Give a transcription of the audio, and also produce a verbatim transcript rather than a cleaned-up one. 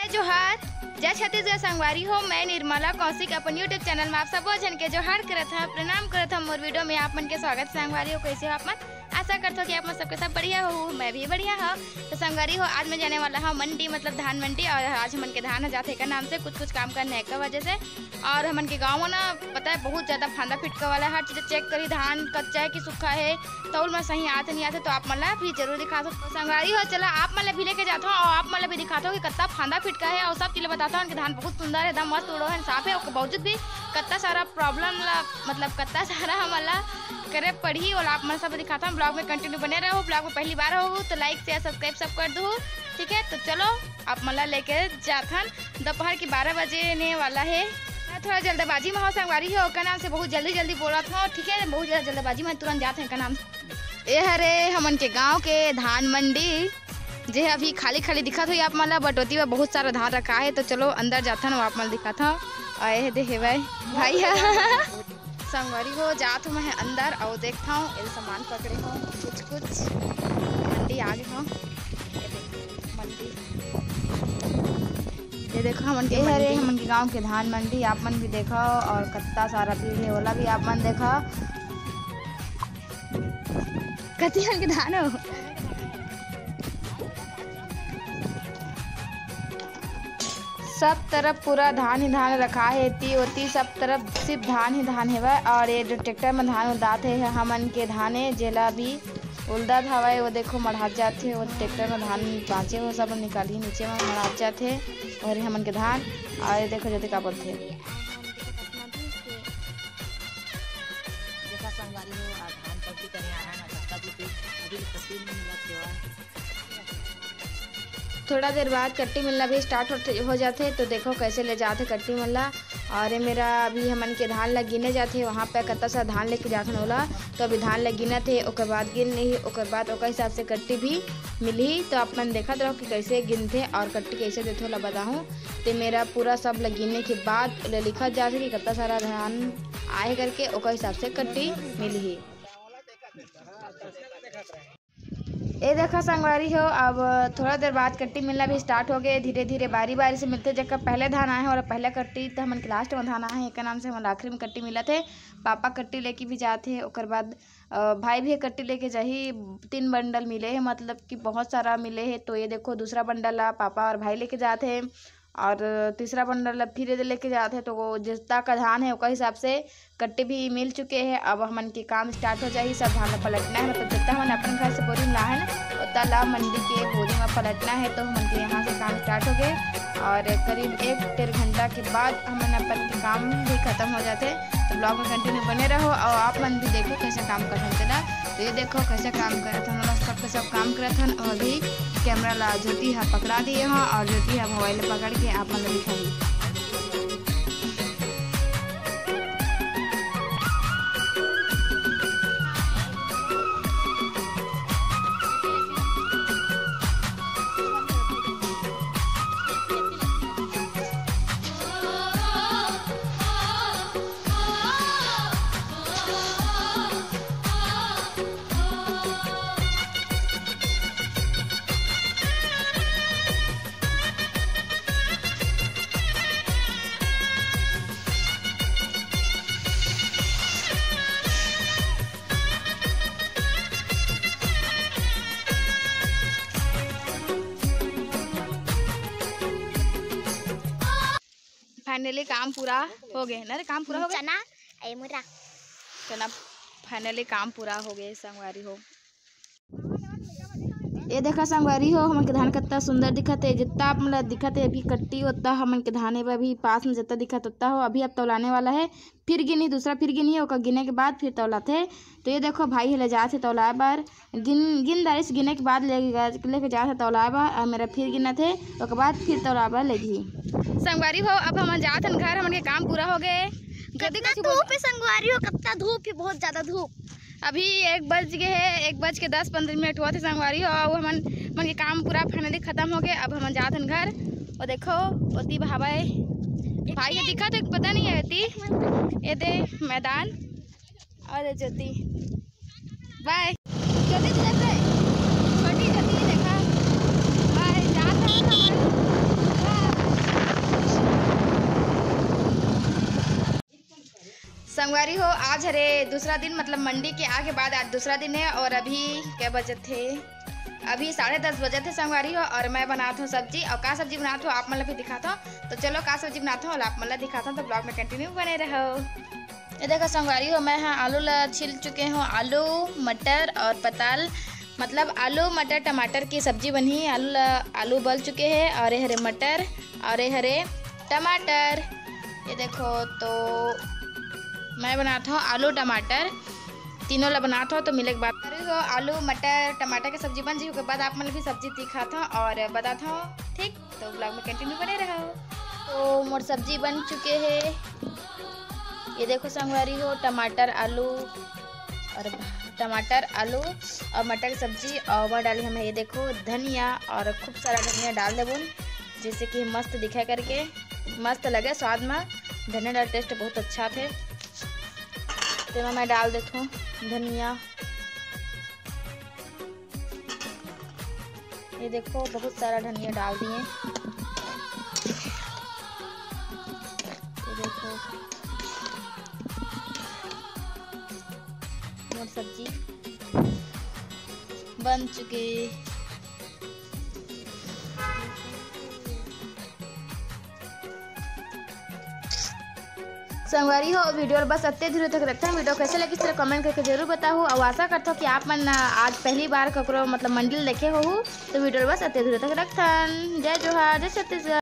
जय जोहार, जय छत्तीसगढ़ संगवारी हो। मैं निर्मला कौशिक अपन YouTube चैनल में आप सबो झन के जोहार करत हव, प्रणाम करत हव। मोर वीडियो में आप मन के स्वागत संगवारी हो। कैसे हो आप मन? आशा करत हव कि आप मन सबके सब बढ़िया हो, मैं भी बढ़िया हव। तो संगवारी हो, आज मैं जाने वाला हव मंडी, मतलब धान मंडी, और आज हमन के धान ह जाथे एकर नाम से कुछ कुछ काम करने के वजह से। और हमन के गाँव में ना, पता है, बहुत ज्यादा फांदा फिटका वाला है। हर चीज चेक करी, धान कच्चा है कि सूखा है, तौल में सही आथे नहीं आथे, तो आप मन ला भी जरूर दिखाथव। तो संगवारी हो, चला आप मन ला भी लेके जाथव और आप मन ला भी दिखाथव कि कत्ता फांदा फिटका है और सब चीज ला बताथव। उनके धान बहुत सुंदर है, एकदम मस्त उड़ो है, साफ है। ओकर बावजूद भी कत्ता सारा प्रॉब्लम ला, मतलब कत्ता सारा हमन ला करे पड़ही, ओला आप मन सब दिखाथव। ब्लॉग में कंटिन्यू बने रहो। ब्लॉग में पहली बार हो तो लाइक, शेयर, सब्सक्राइब सब कर दो, ठीक है। तो चलो आप मन ला लेके जाथन। दोपहर के बारह बजे ने वाला है। मैं थोड़ा जल्दबाजी में हो संगवारी हो, ओकर नाम से बहुत जल्दी जल्दी बोलत हो, ठीक है। बहुत ज्यादा जल्दबाजी में, तुरंत जात है का नाम। ए हरे हमन के गांव के धान मंडी, जे अभी खाली खाली दिखत होई आप मन ला, but ओती बर बहुत सारा धान रखा है। तो चलो अंदर जाथन, आप मन ला दिखाथव। और ए दे हेवय भाई ह। संगवारी हो, जात हूँ मैं अंदर और देखता हूँ, ये सामान पकड़े हो कुछ कुछ। मंडी आ गए हो, ये देखो मंडी। ये देखो हमन के ये हरे मंडी। हमन के गांव के धान मंडी, आप मन भी देखो। और कत्ता सारा भीड़ है, ओला भी आप मन देखो। कति हन के धान हो? सब तरफ पूरा धान ही धान रखा है, एती ओती सब तरफ सिर्फ धान ही धान हेवय। और ये जो ट्रैक्टर में धान उलदात हे, हमन के धान हे, जेला भी उलदत हवय, वो देखो मढ़ात जात हे, वो ट्रैक्टर में धान बांचे हो, सब निकालही नीचे में मढ़ात जात हे, और ये हमन के धान, और ये देखो जते का बोलथे। देखा संगवारी हो, आज धान कटती करे आए हैं, कत्ता दूर से अभी तक कटती नहीं मिला सेवा। थोड़ा देर बाद कट्टी मिलना भी स्टार्ट हो, हो जाथे, तो देखो कैसे ले जाथे कट्टी मन ला। और ये मेरा अभी हमन के धान ला गिने जाथे, वहाँ पे कत्ता सा धान लेके जाथन ओला, तो अभी धान ला गिनत हे, ओकर बाद गिन नहीं, ओकर बाद ओकर हिसाब से कट्टी भी मिलही। तो आप मन देखत रहो कि कैसे गिनथे और कट्टी कैसे देथे, ओला बताहूँ। ते मेरा पूरा सब ला गिने के बाद ओला लिखत जाथे कि कत्ता सारा धान आए करके, ओकर हिसाब से कट्टी मिलही। ए देखा संगवारी हो, अब थोड़ा देर बाद कट्टी मिलना भी स्टार्ट हो गए। धीरे धीरे बारी बारी से मिलते, जेकर पहले धान आए हैं और पहले कट्टी, तो हमन के लास्ट में धान आए हैं, एकर नाम से हमन आखिरी में कट्टी मिलत है। पापा कट्टी लेके भी जात है, ओकर बाद अ, भाई भी कट्टी लेके जाही। तीन बंडल मिले है, मतलब कि बहुत सारा मिले है। तो ये देखो दूसरा बंडल ला पापा और भाई लेके जात है, और तीसरा बंडल ला फिर ये लेके जात है। तो वो जितना का धान है ओकर हिसाब से कट्टी भी मिल चुके हैं। अब हमन के काम स्टार्ट हो जाही, सब धान ला पलटना है, मतलब जितना हमन अपन घर से बोरी में लाए हैं ना, उतना ला मंडी के बोरी में पलटना है। तो हमन के यहाँ से काम स्टार्ट हो गए और करीब एक डेढ़ घंटा के बाद हमन अपन के काम भी खत्म हो जाथे। तो ब्लॉग में कंटिन्यू बने रहो और आप मन भी देखो कैसे काम करथन तेला। तो ये देखो कैसे काम करत हन, ओला सबके सब काम करत हन। और अभी कैमरा ला ज्योति हा पकड़ा दिए हो और ज्योति हा मोबाइल पकड़ के आप मन ला दिखाही। फाइनली काम पूरा हो गए ना रे, काम पूरा हो गए। चना, ए मुरा। चना, फाइनली काम पूरा हो गए संगवारी हो। ये देखा संगवारी हो, हमन के धान कत्ता सुंदर दिखत है, जितना आप मन ला दिखत है अभी कट्टी, उतना हमन के धान है अभी पास में जितना दिखत उतना हो। अभी अब तौलाने वाला है, फिर गिनी, दूसरा फिर गिनी, ओकर गिने के बाद फिर तौलाथे। तो ये देखो भाई हे ले जात हे तौलाए बर, गिन गिन दारिस, गिने के बाद ले लेके जात हे तौलाए बर, और मेरा फिर गिनत हे, ओकर बाद फिर तौलाए बर लेगही। संगवारी हो, अब हमन जात हन घर, हमन के काम पूरा हो गए। कदी कितना कुछ बोल- धूप है संगवारी हो, कितना धूप है, बहुत ज्यादा धूप। अभी एक बज गए है, एक बज के दस पंद्रह मिनट हुआ थे संगवारी हो, और हमन मन के काम पूरा फाइनली खत्म हो गए। अब हमन जात हन घर। वो देखो, ओती बहावे भाई, ये दिखा तो पता नहीं है, एती, ये दे मैदान। अरे ज्योति, बाय। ज्योति, तुझे से छोटी ज्योति देखा। बाय, जात हन हमन। बाय। संगवारी हो, आज हरे दूसरा दिन, मतलब मंडी के आए के बाद आज दूसरा दिन है और अभी क्या बजत हे? अभी साढ़े दस बजत हे संगवारी हो, और मैं बनात हूँ सब्जी। और का सब्जी बनात हूँ आप मन ला भी दिखात हूँ। तो चलो का सब्जी बनात हूँ और आप मन ला दिखात हूँ, तो vlog में continue बने रहो। ये देखो संगवारी हो, मैं हा आलू ला छील चुके हूँ, आलू, मटर और पताल, मतलब आलू मटर टमाटर की सब्जी बनी। आलू ला, आलू बल चुके हैं और ये हरे मटर और ये हरे टमाटर। ये देखो, तो मैं बनात हूँ आलू टमाटर, तीनों ला बनात हूँ। तो मिले के बाद, अरे हो, आलू मटर टमाटर के सब्जी बन जी के बाद आप मन ला भी सब्जी दिखात हूँ और बतात हूँ, ठीक? तो vlog में continue बने रहो। तो मोर सब्जी बन चुके है। ये देखो संगवारी हो, टमाटर आलू और टमाटर आलू और मटर की सब्जी, और ओमा डाली हम ये देखो धनिया, और खूब सारा धनिया डाल देबो, जैसे कि मस्त दिखे करके, मस्त लगे स्वाद में। धनिया डाल taste बहुत अच्छा थे। तेमा मैं डाल देथूँ धनिया। ये देखो, बहुत सारा धनिया डाल दिए। ये देखो, मोर सब्जी बन चुके। संगवारी हो, video ला बस अत्ते दूर तक रखथन। Video कैसे लगिस तेला comment करके जरूर बताहू। और आशा करथो कि आप मन आज पहली बार ककरो मतलब मंडी ल देखे होहू, तो video ला बस अत्ते दूर तक रखथन। जय जोहार, जय छत्तीसगढ़।